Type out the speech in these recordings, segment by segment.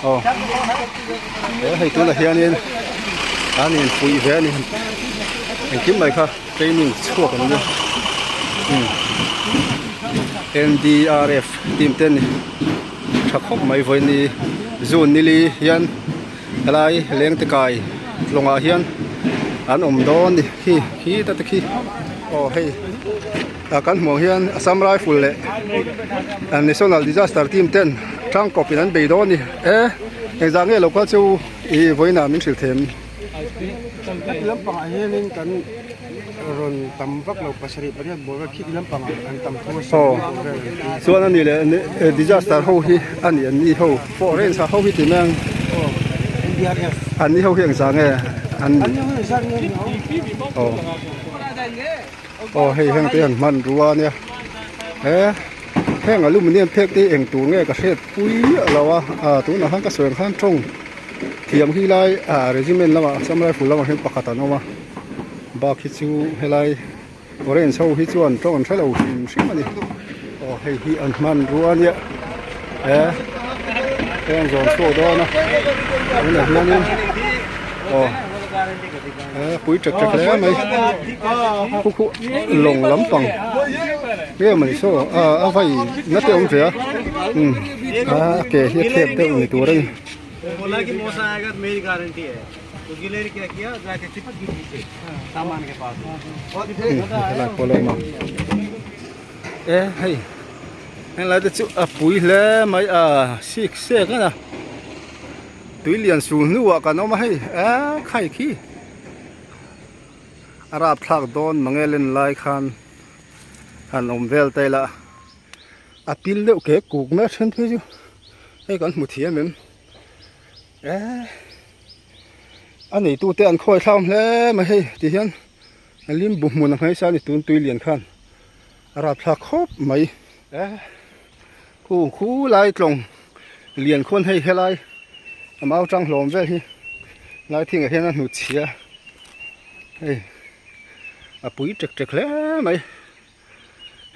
Aw he hei tunah hianin an infuih ve a ni engkim mai kha training chhuak an nia umm N_D_R_F team te an ni tha khawp mai vawiin June nili hian helai lengte kai tlawngah hian an awm dawn a ni khi khi ta te khi aw hei. Ah kan hmuh ang hian Assam Rifle leh National Disaster Team ten tangkawp in an bei dawn a ni e engzah nge lo kal chu ih vawiinah min hrilh them. Heti lampangah hianin kan rawn tam vak lo pasarih pariat bawr vel khiti lampangah an tam thu a aw chuan a ni leh disaster ho hi a ni an ni ho pawh range ho hi ti mai ang an ni ho hi engzah nge an aw. Aw hei heng te hian hmanrua a nia he heng aluminium phek te hi eng tur nge ka hriat pui miah lo a ah tunah khan ka sawi ang khan tawng thiam hi lai ah regiment lamah assam rifle lamah hian pakhat an awm a bak hi chu helai orange ho hi chuan tawng an hrelo hrim hrim a ni aw hei hi an hmanrua a nia he heng zawn chhuak dawn a tunah hianin aw. pui ṭek ṭek hle mai khu khu lawng lampang nge mawni saw a vai na te awm ve a umm a ke hi a thep deuh ni tur a ni. Helai pawh a lo awm a e hei helai te chu a pui hle mai a sik sek a na. Tui lian sul hnuah kan awm a hei eee khai khi a rapthlak dawn mange len lai khan han awm vel ta ila a pil deuh kek kuk mai a then phei chu hei kan hmu thiam em eee a neitu te an khawi thlak hle mai hei ti hian a limbu hmun a hmeichhia a ni tun tui lian khan a rapthlak khawp mai eee. Khu khu lai tlawng lian khuan hei helai a mau tang hlawm vel hi lai thingah hian a hnut chhia hei a pui tek tek hle mai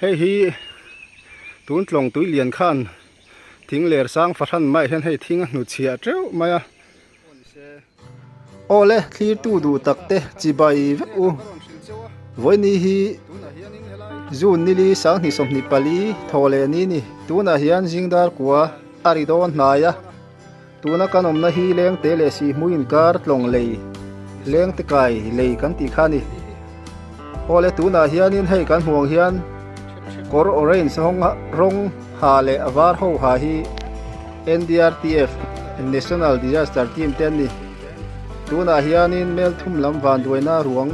hei hi tun tlawng tui lian khan thing ler sang fahran maiah hian hei thing a hnut chhiah teuh mai a. Awle thlirtu duh tak te chibai vek u. Vawiini hi June nili 2024 thaw leh ni ni. Tunah hian zingdar kua a ri dawn hnai a. Tuna kan awmna hi lengte leh sihhmui inkar tlawng lei, lengte kai lei kan tih kha a ni. Awle tunah hianin hei kan hmuh ang hian kawr orange rawng ha leh a var ho ha hi NDRTF, National Disaster Team te an ni. Tunah hianin Melthum lam vanduaina ruang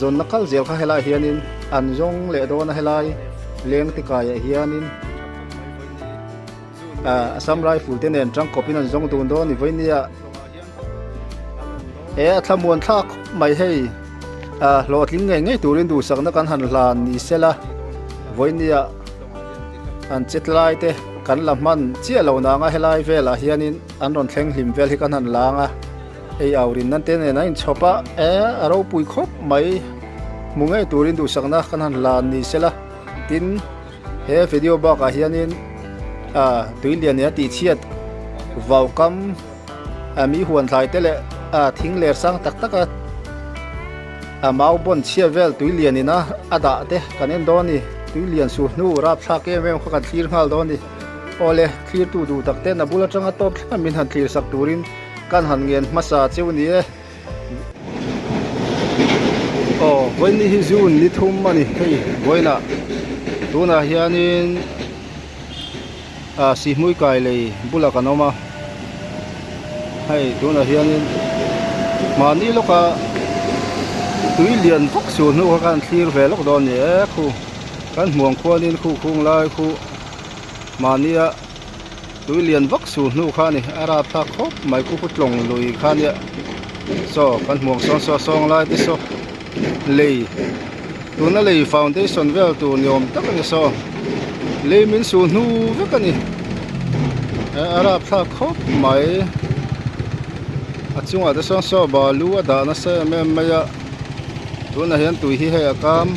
zawnna kal zel kha helaiah hianin an zawng leh dawn a helai leng te kaiah hianin Assam Rifle te nen tangkawpin an zawng dun dawn ni vawinia he a thlamuan thlak khawp mai hei hlawhtling ngei ngei turin duhsakna kan han hlan ni sela vawinia An chet lai te kan la hman chiah lo nang a helai velah hianin an rawn thleng hlim vel hi kan han lang a hei au rin nan te nen a inchhawp a e a ropui khawp mai hmu ngei turin duhsakna kan han hlan ni sela tin he video bakah hianin ah tui lian nia tih chhiat vau kam a mi huan thlai te leh a thing ler sang tak tak a A mau bawn chhia vel tui lian ina a dah te kan en dawn a ni. Tui lian su hnu rapthlak em em kha kan thlir nghal dawn a ni. Awle, thlirtu duh tak ten a bul atanga tawp thleng min han thlir sak turin kan han ngen hmasa cheu ni e. Aw, vawiin hi June ni thum a ni hei vawiinah tunah hianin ah sihhmui kai lei bulah kan awm a hei tunah hianin mahni lawka tui lian vak sur hnu kha khan thlir ve lawk dawn a ni e khu kan hmuang khuanin khu khung lai khu mahnia tui lian vak sur hnu kha a ni a rapthlak khawp mai khu khu tlawng lui kha a nia saw kan hmuang sawn saw sawng lai te saw lei tuna lei foundation vel tur ni awm tak a ni saw lei min su hnu vek a ni a rapthlak khawp mai a chungah te sawn saw balu a dah nasa em em mai a tunah hian tui hi hei a kam.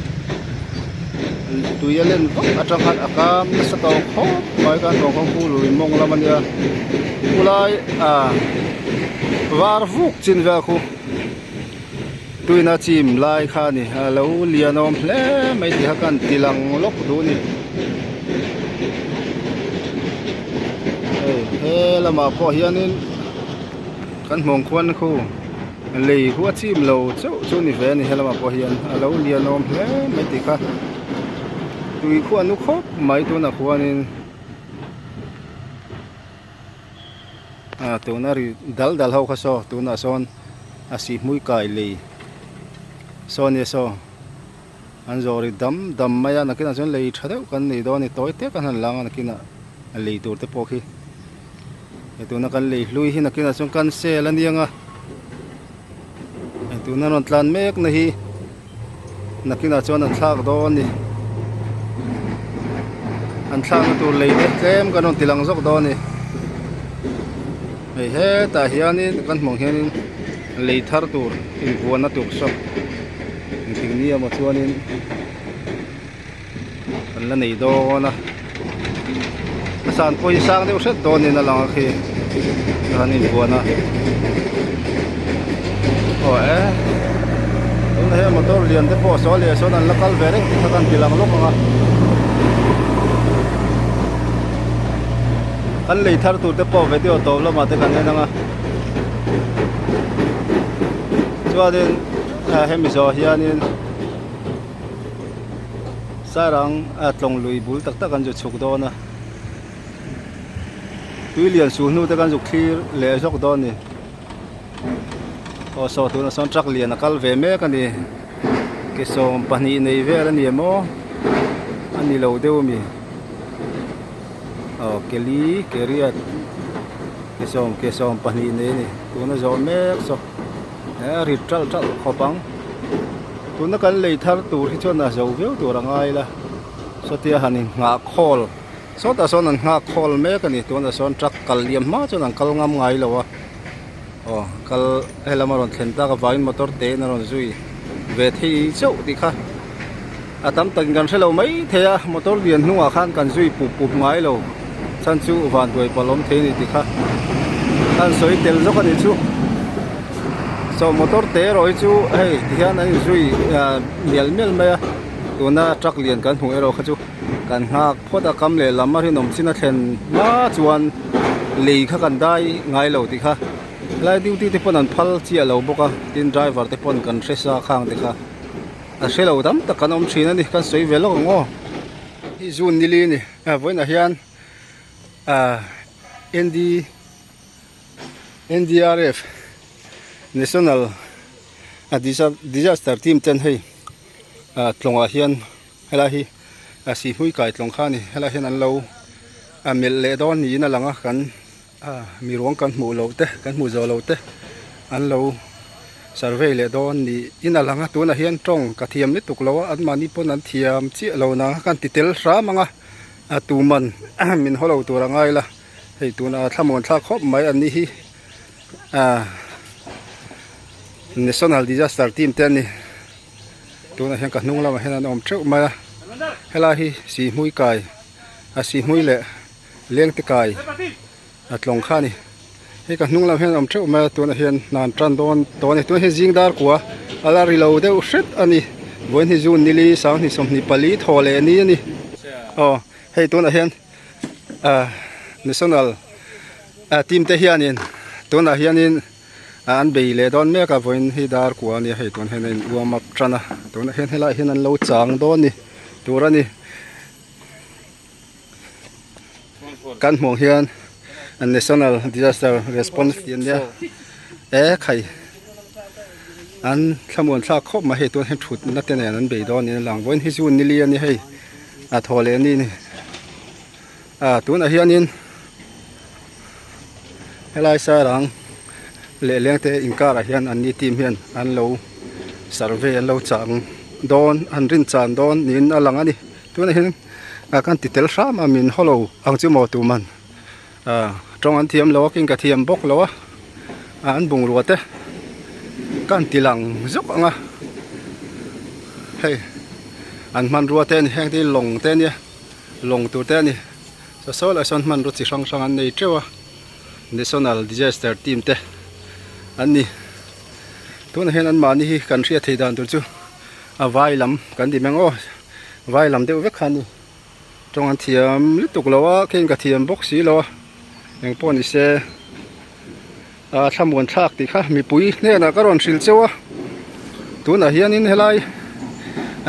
Tui a len vak atang khan a kam nasa tawh khawp mai khan ruang kawng lui mawng lam a nia khulai ah var vuk chin vel khu tuina chim lai kha a ni a lo lian awm hle mai tih kha ka han ti lang lawk duh a ni hei he lamah pawh hianin kan hmuh ang khuan khu. Lei khu a chim lo chauh chu ni ve a ni helamah pawh hian a lo lian awm hle mai tih kha tui khu a nu khawp mai tunah khuanin ah tuna ri dal dal ho kha saw tunah sawn a sihhmui kai lei saw nia saw an zawh ri dam dam mai a nakinah chuan lei tha deuh kan nei dawn a ni tawi te kan han lang a nakinah a lei tur te pawh khi. Hei tuna kan lei hlui hi nakinah chuan cancel a niang a hei tuna rawn tlan mek na hi nakinah chuan an thlak dawn a ni an thlakna tur lei te tlem kan rawn ti lang zawk dawn a ni hei hetah hianin kan hmuh ang hianin lei thar tur invuahna tur saw engtik ni emaw chuanin. Kan la nei dawn a a san pawh hi sang deuh hret dawn in a lang a khi an inbuan a aw e tunah hian motor lian te pawh saw leh sawn an la kal ve reng tih kha kan ti lang lawk ang a kan lei thar tur te pawh video tawp lamah te kan en ang a chuanin hemi zawh hianin. Sarang a tlawng lui bul tak tak an zu chhuk dawn a tui lian su hnu te kan zuk thlir leh zawk dawn a ni aw saw tunah sawn truck lian a kal ve mek a ni ke 12 nei vel a ni em aw a ni lo deuh a mi aw ke li ke riat ke sawm ke 12 nei a ni tuna zawh mek saw. A rit ṭalh ṭalh khawp ang. Tuna kan lei thar tur hi chuan a zo viau tur a ngai la. Sawtia han in nghah khawl sawtah sawn an nghak khawl mek a ni. Tunah sawn truck kal liam hma chuan an kal ngam ngai lo a. Aw kal helam a rawn thlen tak avangin motor te in a rawn zui ve thei chauh tih kha a tam takin kan hre lo mai thei a. Motor lian hnungah khan kan zui pup pup ngai lo. Chhan chu vanduai palh awm thei a ni tih kha an sawi tel zawk a nih chu. Saw motor te erawh hi chu hei ti hian an inzui ah mial mial mai a tuna truck lian kan hmuh erawh kha chu kan nghak phawt a kam leh lam a rinawm chin a thlen hma chuan lei kha kan dai ngai lo tih kha helai duty te pawn an phal chiah lo bawk a tin driver te pawn kan hre sa khang te kha a hre lo tam tak kan awm thin a ni kan sawi ve lawk ang aw. Hi June nili a ni a vawiinah hian ah N D N_D_R_F National a disaster team ten hei ah tlawngah hian helai hi a sihhmui kai tlawng kha a ni helai hian an lo a melh leh dawn niin a lang a kan ah mi ruang kan hmuh loh te kan hmuh zawh loh te an lo survey leh dawn niin a lang a tunah hian tawng ka thiam lutuk lo a anmahni pawn an thiam chiah lo nang a kan ti tel hram ang a a tuman min haw lo tur a ngai la. Hei tuna thlamuan thlak khawp mai an nih hi ah national disaster team te an ni tunah hian ka hnung lamah hian an awm teuh mai a helai hi sihhmui kai a sihhmui leh lengte kai a tlawng kha a ni hei ka hnung lamah hian an awm teuh mai a tunah hian hna an tan dawn tawh a ni tunah hian zing dar kua a la ri lo deuh hret a ni vawiin hi june nili sanghnih 24 thaw leh ni a ni aw hei tunah hian. ah national ah team te hianin tunah hianin an bei leh dawn mek a vawiin hi dar kua ania hei tun hian a in uam up tan a tunah hian helaiah hian an lo chang dawn a ni tur a ni kan hmuh ang hian national disaster response tih ania e khai an thlamuan thlak khawp mai hei tun hian thutna te nen an bei dawn niin a lang vawiin hi june nili a ni hei. A thaw leh ni ni a tunah hianin helai sarang leh leng te inkarah hian an ni team hian an lo survey an lo chang dawn an rin chan dawn niin a lang a ni tunah hian a kan ti tel hram a min haw lo ang chu maw tuman a tawng an thiam lo a king ka thiam bawk lo a an bungrua te kan ti lang zawk ang a hei. An hmanrua te a ni heng te hi lawng te a nia lawng tur te a ni saw saw lai sawn hmanrua chi hrang hrang an nei teuh a national disaster team te an ni tunah hian anmahni hi kan hriat theih dan tur chu a vai lam kan ti mai ang aw vai lam deuh vek kha an ni tawng an thiam lutuk lo a keiin ka thiam bawk si lo a engpawh ni se. Ah thlamuan thlak tih kha mipui hnenah ka rawn hrilh cheu a tunah hianin helai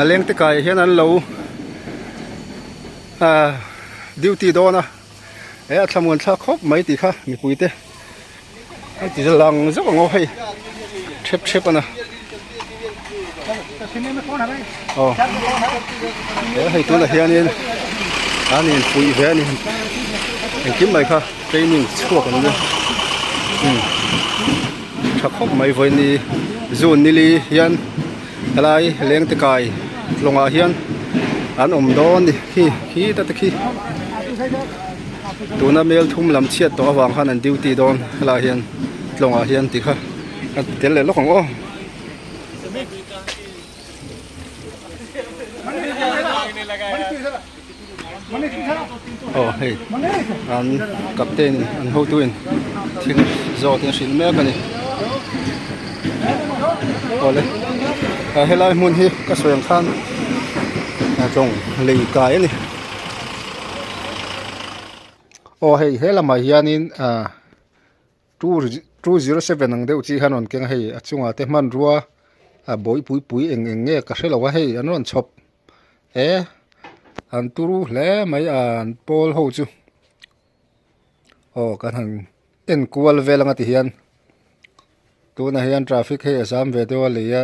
a lengte kaiah hian an lo ah duty dawn a he a thlamuan thlak khawp mai tih kha mipui te an ti lang zauh ang aw hei thep thep a na aw he hei tunah hianin an inpuih ve a ni engkim mai kha. Training chhuak an nia umm tha khawp mai vawiin June nili hian helai lengte kai tlawngah hian an awm dawn a ni khi khi ta te khi tuna mel thum lam chhiat tawh avang khan an duty dawn helaiah hian tlawngah hian ti kha a tel leh lawk ang aw. Aw hei an captain in an hotu in thil zawt in a hrilh mek a ni awle ah helai hmun hi ka sawi ang khan tlawng lei kai a ni aw hei he lamah hianin ah 207 ang deuh chi khan rawn keng a hei a chungah te hmanrua a bawih pui pui eng eng nge ka hrelo a hei an rawn chhawp e an turu hle mai a an pawl ho chu aw kan han en kual vel anga ti hian tunah hian traffic hei a zam ve deuh a lei a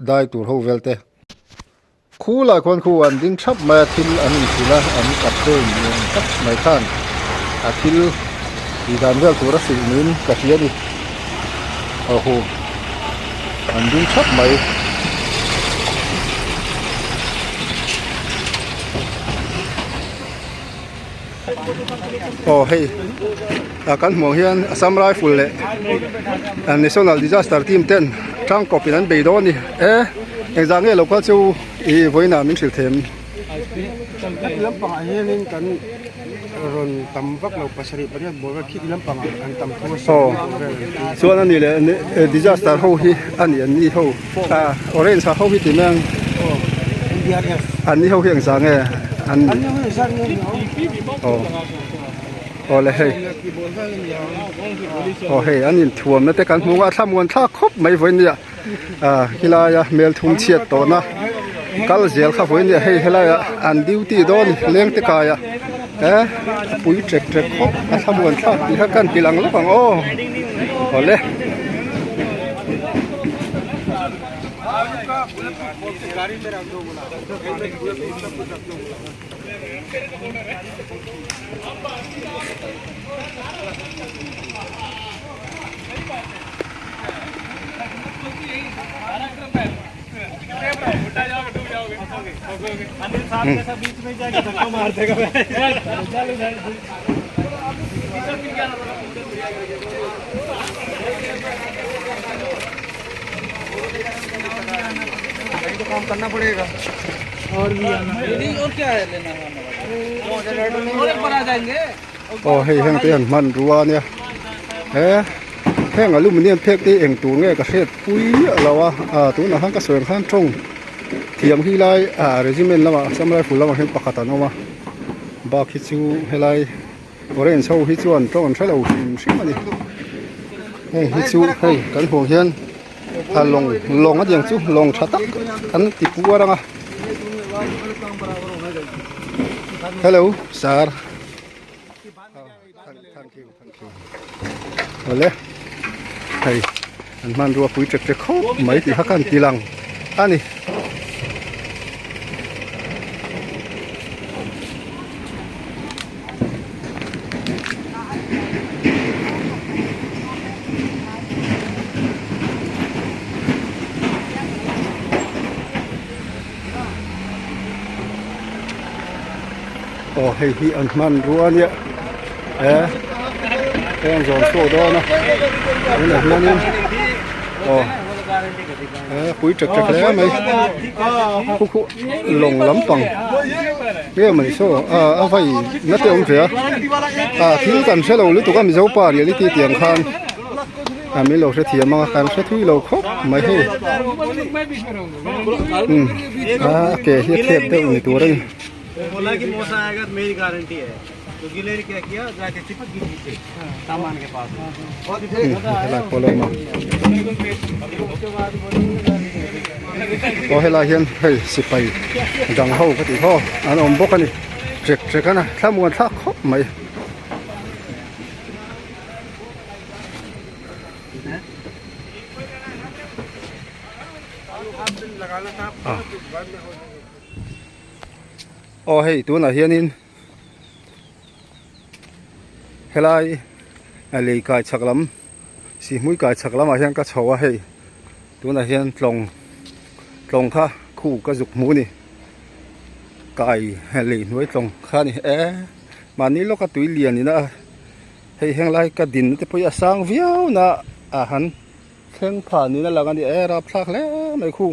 dai tur ho vel te khulai khuan khu an ding thap mai a thil an inhrilh a an captain ni awm tak mai khan a thil tih dan vel tur a hrilh niin ka hria a ni aw hu an ding thap mai. Aw hei ah kan hmuh ang hian Assam Rifle leh National Disaster Team ten tangkawp in an bei dawn a ni e engzah nge lo kal chu ih vawiinah min hrilh them. Heti lampangah hianin kan rawn tam vak lo pasarih pariat bawr vel khiti lampangah an tam thu a Aw chuan a ni leh disaster ho hi a ni an ni ho ah orange ha ho hi ti mai ang an ni ho hi engzah nge an aw aw le hei aw hei an inthuamna te kan hmu a thlamuan thlak khawp mai vawiin nia ah helai a hmel thum chhiat tawhna kal zel kha vawiin nia hei helai ah an duty dawn a ni leng te kai ah eh a pui ṭek ṭek khawp a thlamuan thlak tih kha kan ti lang lawk ang aw aw le. Aw hei heng te hian hmanrua a nia he heng aluminium phek te hi eng tur nge ka hriat pui miah lo a ah tunah khan ka sawi ang khan tawng thiam hi lai ah regiment lamah Assam Rifle lamah hian pakhat an awm a bak hi chu helai orange ho hi chuan tawng an hrelo hrim hrim a ni heng hi chu hei kan hmuh hian a lawng lawng a niang chu lawng tha tak an ti puar ang a hello sir thank you thank you awle hei an hmanrua pui ṭek ṭek khawp mai tih kha kan ti lang a ni. Aw hei hi an hmanrua a nia e heng zawn chhuak dawn a tunah hianin aw. A pui ṭek ṭek hle mai khu khu lawng lampang nge mawni saw a vai na te awm ve a a thil kan hre lo lutuk a mizo pa reality tiang khan a min lo hrethiam ang a kan hre thui lo khawp mai hei umm a ke hi a thlep deuh ni tur a ni. Helai pawh a lo awm a aw helai hian hei sipai dang ho ka tih khaw an awm bawk a ni trek trek a na thlamuan thlak khawp mai. Aw hei tunah hianin helai lei kai chhak lam sihhmui kai chhak lamah hian ka chho a hei tunah hian tlawng tlawng kha khu ka zuk hmu a ni kai lei hnuai tlawng kha a ni e mahni lawka tui lian in a hei henglai ka din te pawh hi a sang viau na a han thleng phah niin a lang a ni e rapthlak hle mai khu.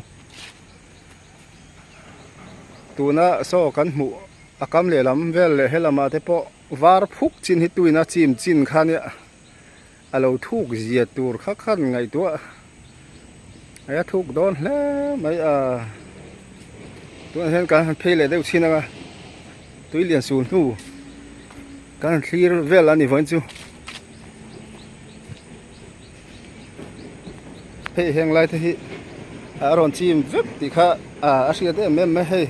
Tuna saw kan hmuh a kam lehlam vel leh helamah te pawh var phuk chin hi tuina chim chin kha nia a lo thuk zia tur kha khan ngaihtuah a thuk dawn hle mai a tunah hian kan han phei leh deuh chhin anga tui lian sul hnu kan han thlir vel a ni vawiin chu hei heng lai te hi a rawn chim vek tih kha a hriat em em mai hei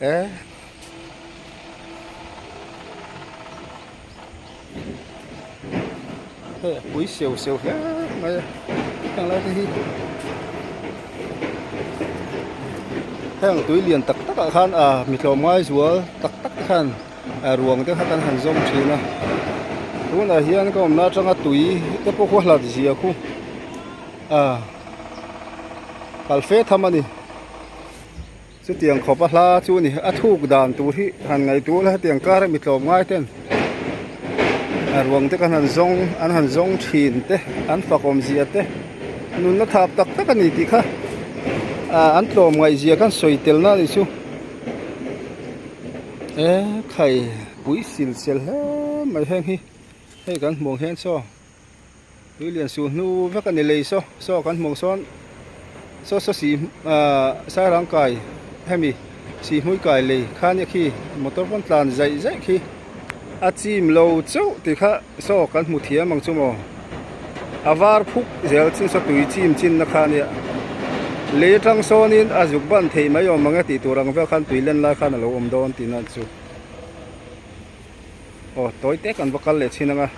e hei a pui seu seu hle mai a heng lai te hi heng tui lian tak tak ah khan a mi tlawmngai zual tak tak te khan. A ruang te kha kan han zawm thin a tunah hian ka awmna atanga tui te pawh khu a hlat zia khu a kal fe tham a ni chutiang khawp a hla chu a ni a thuk dan tur hi han ngaihtuah ila hetiang kar a mi tlawm ngai ten a ruang te kan han zawng an han zawng thin te an fak awm zia te nunna thap tak tak a ni tih kha an tlawm ngaih zia khan sawi tel na a ni chu. E khai pui sil sel hle mai heng hi hei kan hmuh ang hian saw tui lian su hnu vek a ni lei saw saw kan hmuh ang sawn saw saw si ah sairang kai hemi sihhmui kai lei kha nia khi motor pawn tlan zaih zaih khi a chim lo chauh tih kha saw kan hmu thiam ang chu maw a var phuk zel chin saw tui chim chin na kha nia lei atang sawnin a zuk ban theih mai awm ang e tih tur ang vel khan tui len lai khan a lo awm dawn tih nan chu aw tawi te kan va kal leh chhin ang a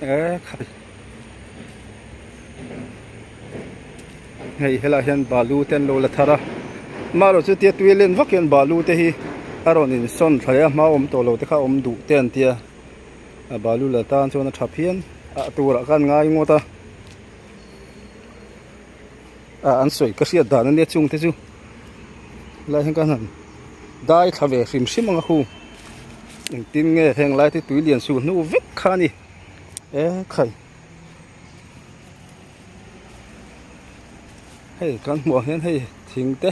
e khai hei helaiah hian balu te an lo la thar a amaherawh chu tia tui len vak hian balu te hi a rawn insawn thla leh a hma awm tawh lo te kha awm duh te an tia a balu la tan chuan a tha phian a turah khan ngai ngawt a ah an sawi ka hriat dan ania chung te chu helaiah hian ka han dai thla ve hrim hrim ang a hu engtin nge heng lai te tui lian su hnu vek kha a ni e khai. Hei kan hmuh ang hian hei thing te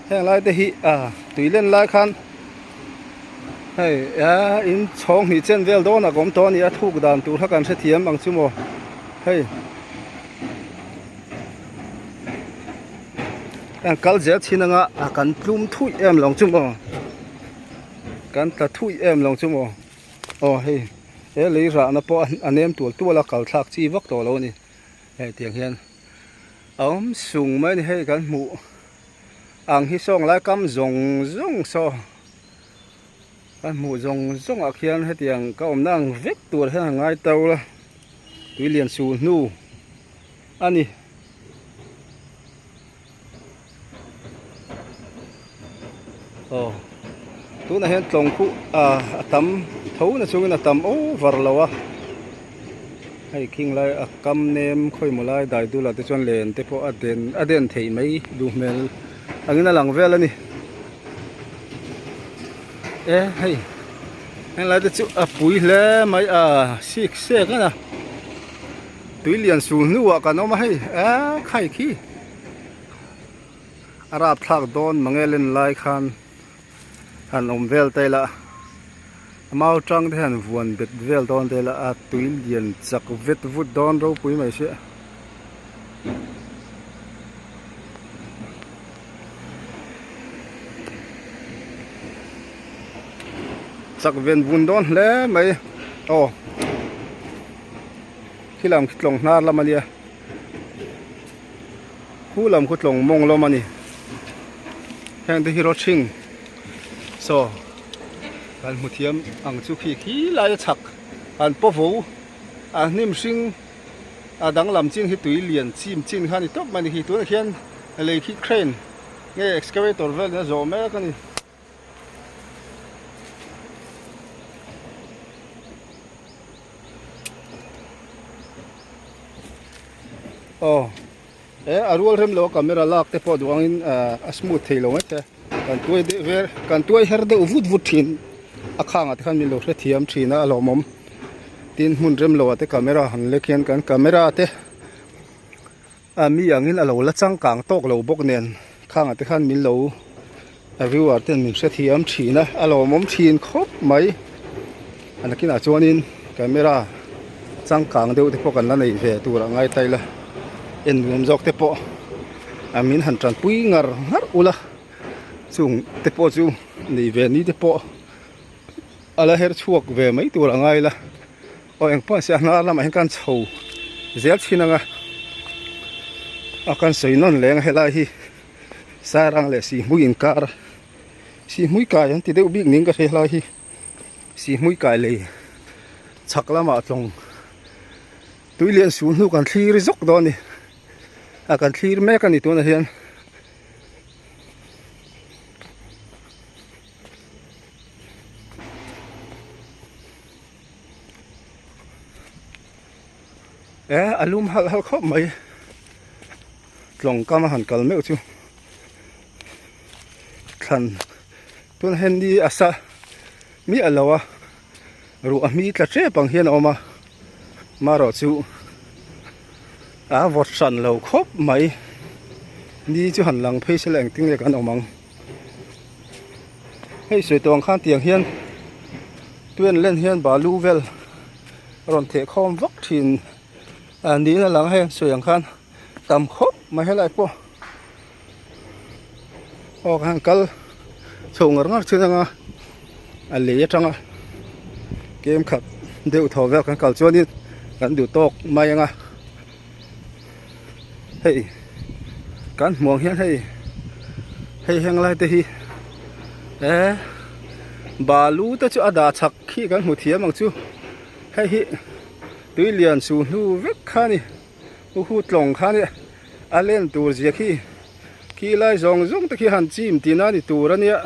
heng lai te hi ah tui len lai khan hei ah in chhawng hnih chen vel dawn ah ka awm tawh a ni a thuk dan tur kha kan hrethiam ang chu maw hei kan kal zel chin anga ah kan tlum thuih em lo ang chu maw kan tla thuih em lo ang chu maw. Aw hei he lei rahna pawh a nem tual tual a kal thlak chi vak tawh lo a ni hei tiang hian a awm sung mai a ni hei kan hmuh ang hi sawng lai kam zawng zawng saw kan hmuh zawng zawng ah khian hetiang ka awmna ang vek tur hian a ngai to la tui lian su hnu a ni. Aw tunah hian tlawng khuh ah a tam tho na chungin a tam over lo a hei khing lai a kam nem khawimaw lai dai dulah te chuan len te pawh a den a den theih mai duh hmel angin a lang vel a ni e hei. Heng lai te chu a pui hle mai a sik sek a tui lian sul hnuah kan awm a hei eee khai khi a rapthlak dawn mange len lai khan han awm vel ta ila mau tang te hian vuan bet vel dawn ta ila a tui lian chak vet vut dawn ropui mai sia. Chak ven vun dawn hle mai aw khi lam khi tlawng hnar lam a nia khu lam khu tlawng mawng lawm a ni heng te hi rawthing saw kan hmu thiam ang chu khi khi lai a chhak an paw vo a hnim hring a danglam chin hi tui lian chim chin kha a ni tawp mai a ni khi tunah khian lei khi crane nge excavator vel in a zawh mek a ni. Aw e a rual rem lo a camera lak te pawh duh angin a smooth thei lo mai che kan tuai deuh ver kan tuai her deuh vut vut thin a khangah te khan min lo hrethiam thin a a lawmawm tin hmun rem lo ah te camera han lek hian kan camera te a mi angin a lo la changkang tawk lo bawk nen khangah te khan min lo a viewer ten min hrethiam thin a a lawmawm thin khawp mai a nakinah chuanin camera changkang deuh te pawh kan la nei ve tur a ngai ta ila en nuam zawk te pawh a min han tanpui ngar ngar ula chung te pawh chu nei ve ni te pawh a la her chhuak ve mai tur a ngai ila. Aw eng pawh se a hnar lamah hian kan chho zel thin ang a a kan sawi nawn leng a helai hi Sairang leh Sihhmui inkar Sihhmui kai an ti deuh bik niin ka hria helai hi Sihhmui kai lei chhak lamah tlawng tui lian sul hnu kan thlir zawk dawn a ni a kan thlir mek a ni tunah hian. E a lum halh halh khawp mai tlawng kam a han kal meuh chu thlan tun hian ni a sa miah lo a ruah a hmi tla tep ang hian a awm a marawh chu a vawt hran lo khawp mai ni chu han lang phei se la engtin nge kan awm ang. Hei sawi tawh ang khan tiang hian tui an len hian balu vel a rawn theh khawm vak thin a niin a lang a hei an sawi ang khan tam khawp mai helai pawh aw ka han kal chho ngar ngar thin anga a lei atanga kem khat deuh thaw vel kan kal chuanin kan duh tawk mai anga. Hei kan hmuh ang hian hei hei heng lai te hi eh balu te chu a dah chak khi kan hmu thiam ang chu hei hi tui lian su hnu vek kha a ni u hu tlawng kha a ni a len tur zia khi khi lai zawng zawng te khi han chim tihna a ni tur a nia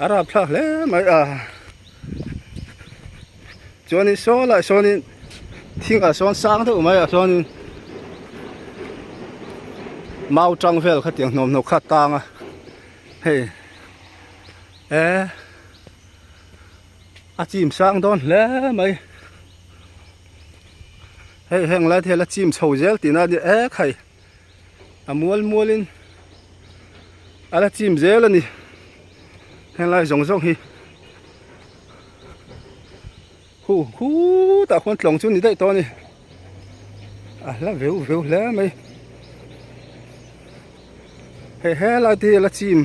a rapthlak hle mai a. Chuanin saw lai sawnin thing ah sawn sang deuh mai ah sawnin mau tang vel kha tiang hnawm hnawk kha a tang a hei eh a chim sang dawn hle mai hei heng lai te hian a chim chho zel tihna a ni ek hei a mual mualin a la chim zel a ni henglai zawng zawng hi. Hu hu tah khuan tlawng chu ni daih tawh a ni a hla veu veu hle mai hei helai te hi a la chim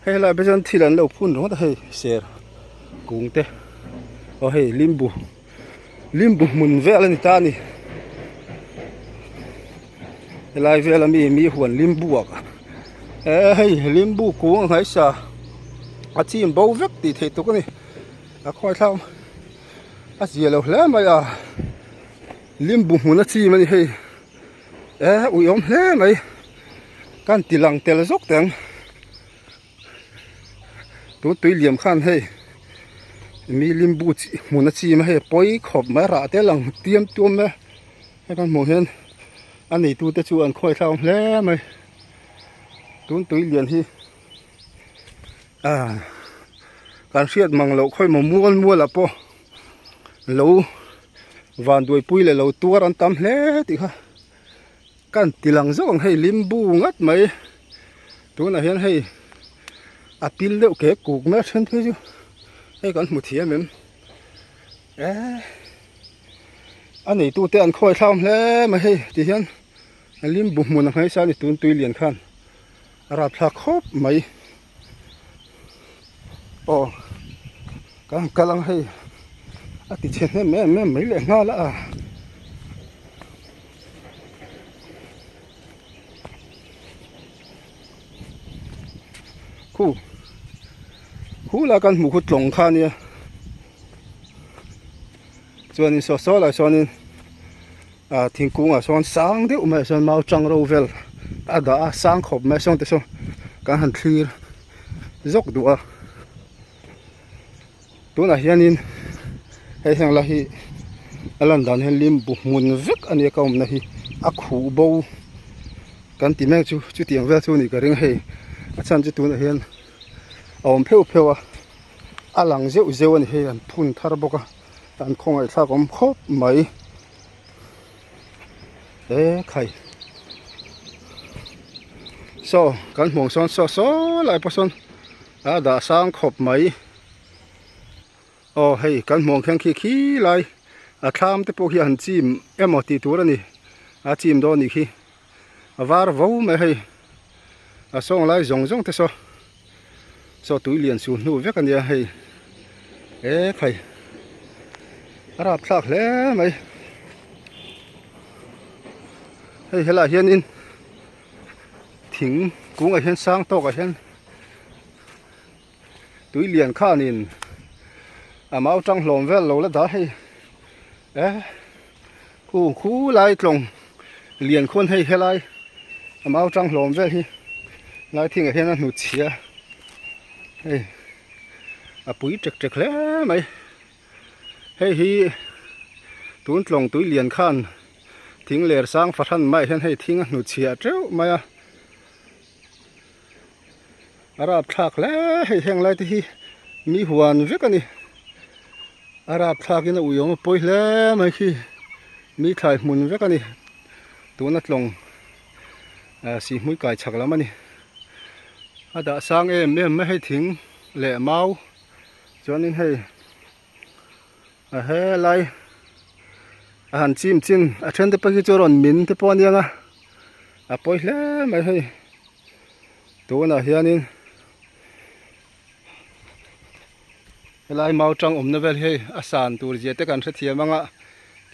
hei helai ah chuan thil an lo phun ringawt a hei ser kung te aw hei limbu limbu hmun vel a ni ta a ni helai vel ami mi huan limbu ah eh hei limbu kung a hnaisa a chim bo vek tih theih tuk a ni a khawi thlak a zia lo hle mai a limbu hmun a chim a ni hei eh uiawm hle mai kan ti lang tel zawk teh ang. Tun tui liam khan hei mi limbu chi hmun a chim a hei a pawi khawp mai a rah te lang tiam tuam mai a hei kan hmuh hian a neitu te chu an khawi thlak hle mai tun tui lian hi ah. Kan hriat mang loh khawi maw mual mual ah pawh lo vanduaipui leh lo tuar an tam hle tih kha kan ti lang zawk ang hei limbu ngat mai tunah hian hei a pil deuh kek kuk mai a then phei chu hei kan hmu thiam em eh a neitu te an khawi thlak hle mai hei ti hian limbu hmun a hmaisa a ni tun tui lian khan a rapthlak khawp mai. Aw kan kal ang hei a ti chhe hnem em em mai leh nghal a khu khu la kan hmuh khu tlawng kha ania chuanin saw saw lai sawnin ah thingkungah sawn sang deuh mai ah sawn mau tang ro vel a dah a sang khawp mai sawn te sawn kan han thlir zawk duh a tunah hianin hei heng lai hi a lan dan hian limbu hmun vek a nia ka awmna hi a khuh bo kan ti mek chu chutiang vel chu a nih ka ring a hei a chhan chu tunah hian a awm pheuh pheuh a a lang zeuh zeuh a ni hei an phun thar bawk a. An khawngaih thlak awm khawp mai e khai saw kan hmuh ang sawn saw saw lai pawh sawn a dah sang khawp mai aw hei kan hmuh ang khian khi khi lai a thlam te pawh hi an chim emaw tih tur a ni a chim dawn anih khi a var vo mai hei a sawng lai zawng zawng te saw. Saw tui lian su hnu vek a nia hei e khai a rapthlak hle mai hei helaiah hianin thing kungah hian sang tawkah hian tui lian khanin a mau tang hlawm vel lo la dah hei e khu khu lai tlawng lian khuan hei helai a mau tang hlawm vel hi lai thingah hian a hnut chhia hei a pui tek tek hle mai hei hi tun tlawng tui lian khan thing ler sang fahran maiah hian hei thing a hnut chhia teuh mai a. A rapthlak hle hei heng lai te hi mi huan vek a ni a rapthlak in a ui awm a pawi hle mai khi mi thlai hmun vek a ni tuna tlawng ah sihhmui kai chhak lam a ni a dah sang em em mai hei thing leh mau chuanin hei a helai a han chim chin a then te pawh hi chu rawn min te pawh a nia nga a pawi hle mai hei tunah hianin helai mau tang awmna vel hi a san tur zia te kan hrethiam anga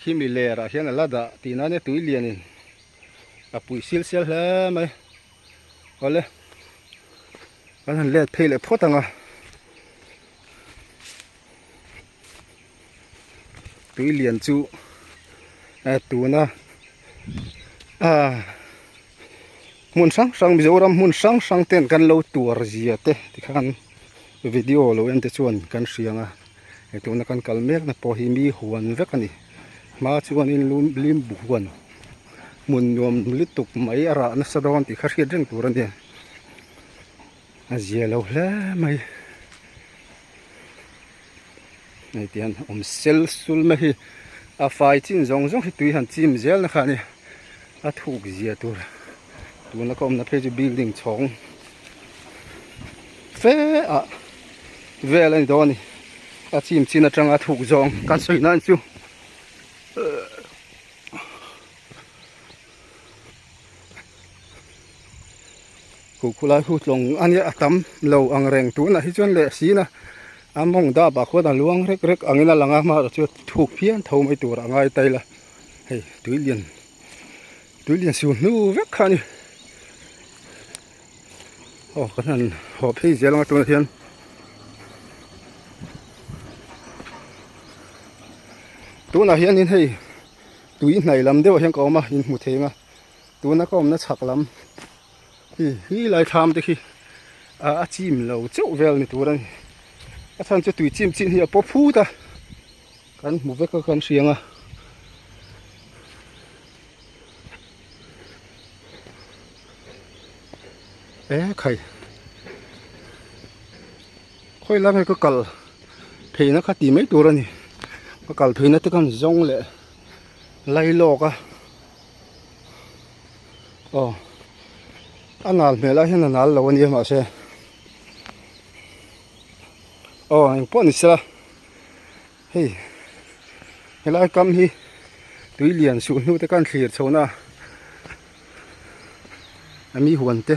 khimi ler ah hian a la dah tih nan nia tui lianin a puih sil sial hle mai awle kan han let phei leh phawt ang a. Tui lian chu tuna ah hmun hrang hrang Mizoram hmun hrang hrang ten kan lo tuar zia te tikhan video lo en te chuan kan hria ang a hei tuna kan kal mek na pawh hi mi huan vek a ni hma chuanin limbu huan hmun nuam lutuk mai a rah nasa dawn tih kha hriat reng tur a ni a zia lo hle mai. Hei ti hian awm sel sul mai hi a fai chin zawng zawng hi tui han chim zel na kha a ni a thuk zia tur tuna ka awmna phei chu building chhawng fe ah vel a ni dawn a ni a chim chin atanga a thuk zawng kan sawi nan chu. Khu khulai khu tlawng a nia a tam lo ang reng tunah hi chuan leh sin a a mawng dap ah khuan a luang rek rek angin a lang a hmaah chuan thuk phian tho mai tur a ngai ta ila hei tui lian tui lian su hnu vek kha a ni aw kan han haw phei zel ang a tunah hian tunah hianin hei tui hnaih lam deuh ah hian ka awm a inhmu thei ang a tuna ka awmna chhak lam hi hi lai thlam te khi a chim lo chauh vel ni tur a ni a chhan chu tui chim chin hi a paw phut a kan hmu vek a kan hria ang a e khai. Khawi lai nge ka kal pheina kha tih mai tur a ni ka kal pheina te khan zawng leh lai lawk a aw a nal hmel ah hian a nal lo a nia mahse aw engpawh ni sela hei helai kam hi tui lian suh hnu te khan thlir chho na a mi huan te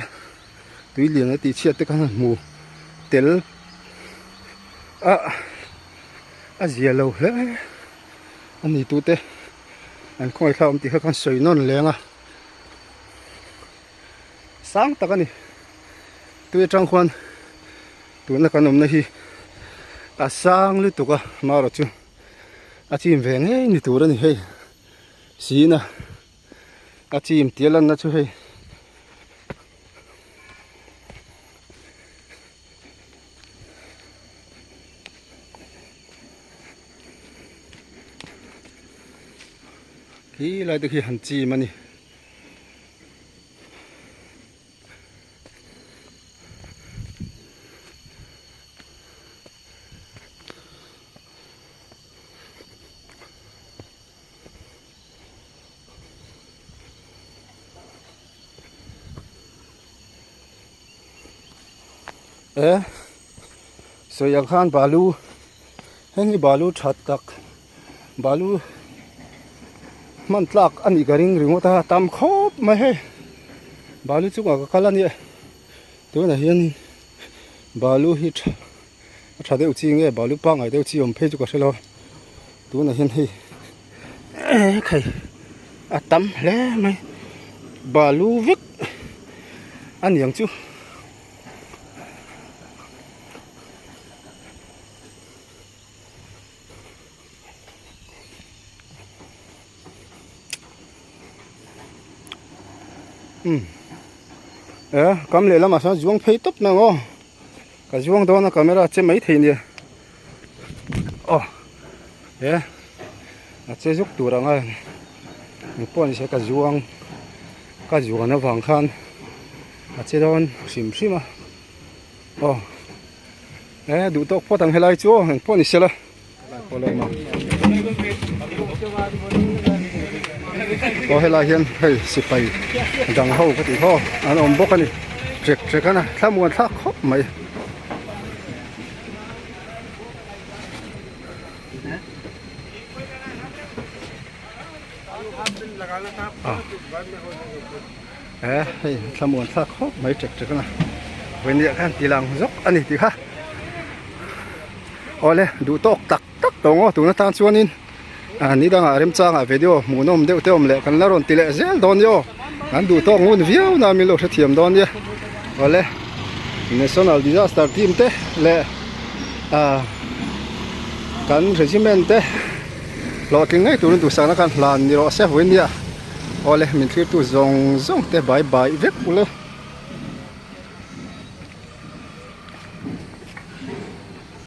tui lian a tih chhiat te khan a hmu tel a a zia lo hle a ni tu te an khawngaih thlak awm tih kha khan sawi nawn leng a sang tak a ni tui atang khuan tuna kan awmna hi a sang lutuk a marawh chu a chim ve ngei ni tur a ni hei sina. A chim tia lanna chu hei khi lai te khi han chim a ni. E sawi ang khan balu heng hi balu tha tak balu hman tlak a nih ka ring ringawt a tam khawp mai hei balu chungah ka kal a nia tunah hian balu hi tha a tha deuh chi nge balu pangngai deuh chi awm phei chu ka hre lo a tunah hian hei ekhai a tam hle mai balu vek a ni ang chu. Um e kam leh lamah sawn zuang phei tawp mai ang aw ka zuang dawn a camera che mai thei nia aw e a che zuk tur ang a engpawh ni se ka zuang ka zuan avang khan a che dawn hrim hrim a aw e duh tawk phawt ang helai chu aw engpawh ni sela. Aw helai hian hei sipai dang ho ka tih khaw an awm bawk a ni trek trek a na thlamuan thlak khawp mai. E hei thlamuan thlak khawp mai trek trek a na vawinia khan ti lang zawk a ni tih kha awle duh tawk tak tak tawh ngaw tuna tan chuanin ah ni dangah remchangah video hmuhnawm deuh te awm leh kan la rawn ti leh zel dawn nia aw kan duh tawk ngun viau na min lo hrethiam dawn nia awle national disaster team te leh ah kan regiment te hlawhtling ngei turin duhsakna khan hlan ni rawh se vawinia. Awle min thlirtu zawng zawng te bai bai vek ule.